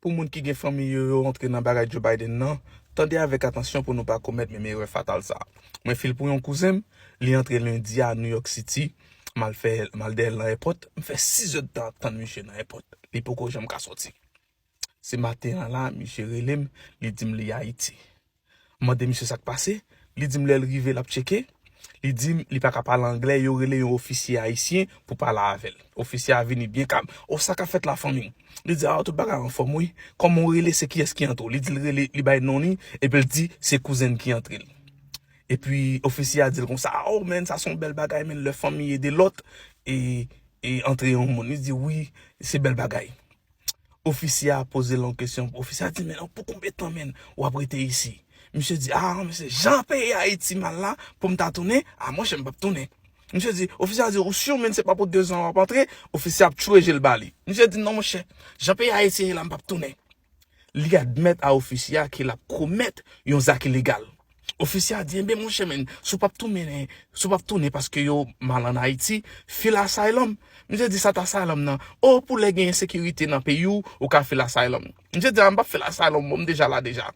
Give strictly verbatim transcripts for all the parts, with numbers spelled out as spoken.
Pou moun ki gen fanmi yo, yo antre nan bagay Joe Biden nan, tande avèk atansyon pou nou pa komèt menm erè fatal sa. Mwen fil pou yon kouzen m, li antre lendi a New York City, m al fè, m al dèyè l nan èpòt, m fè sis zè de tan ap tann misye nan èpòt. Li poko janm ka sòti. Se maten an la, misye rele m, li di m li Ayiti. M mande misye sa k pase, li di m lè l rive l ap tcheke, li di m li pa ka pale anglè, yo rele yon ofisye ayisyen pou pale avè l. Ofisye a vini byen kalm. O, sa k ap fèt la fanmi? Li di, a, tout bagay anfòm wi. Kòman w rele, se kiyès ki antre w? Li di l rele, li bay non li, epi l di se kouzen l ki antre l. Epi ofisye a di l konsa, o men, sa se yon bèl bagay men, lè fanmi ede lòt, e, e antre yon moun. Li di wi, se bèl bagay. Ofisye a poze l yon kesyon. Ofisye a di, men pou konbyen tan men w ap rete isi? Misye di, a men se jan peyi Ayiti mal la, pou m ta tounen, a monchè m p ap tounen. Misye di, ofisye a di, ou si men se pa pou dezan w ap antre? Ofisye a ap tchwe je l ba li. Misye di, non monchè, jan peyi Ayiti ye la m p ap tounen. Li admèt a ofisye a ke l ap komèt yon zak ilegal. Ofisye a di, enben monchè men, si w p ap tounen, si w p ap tounen paske yo mal ann Ayiti, fil asylum. Misye di, sa t asylum nan? O, pou lè gen ensekirite nan peyi w, ou ka fil asylum. Misye di, a m p ap fil asylum, bon m deja la deja.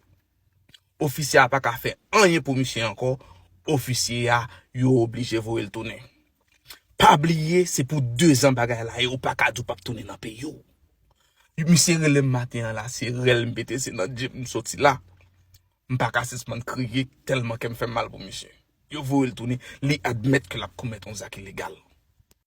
Ofisye a pa ka fè anyen pou misye ankò. Ofisye a, yo oblije voye l tounen. Pa bliye, se pou dezan bagay la ye, ou pa ka di w p ap tounen nan peyi w. Misye rele m maten an la, se rèl m pete, se nan djip m soti la. M pa ka sispann kriye tèlman kè m fè m mal pou misye. Yo voye l tounen, li admèt ke l ap komèt yon zak ilegal.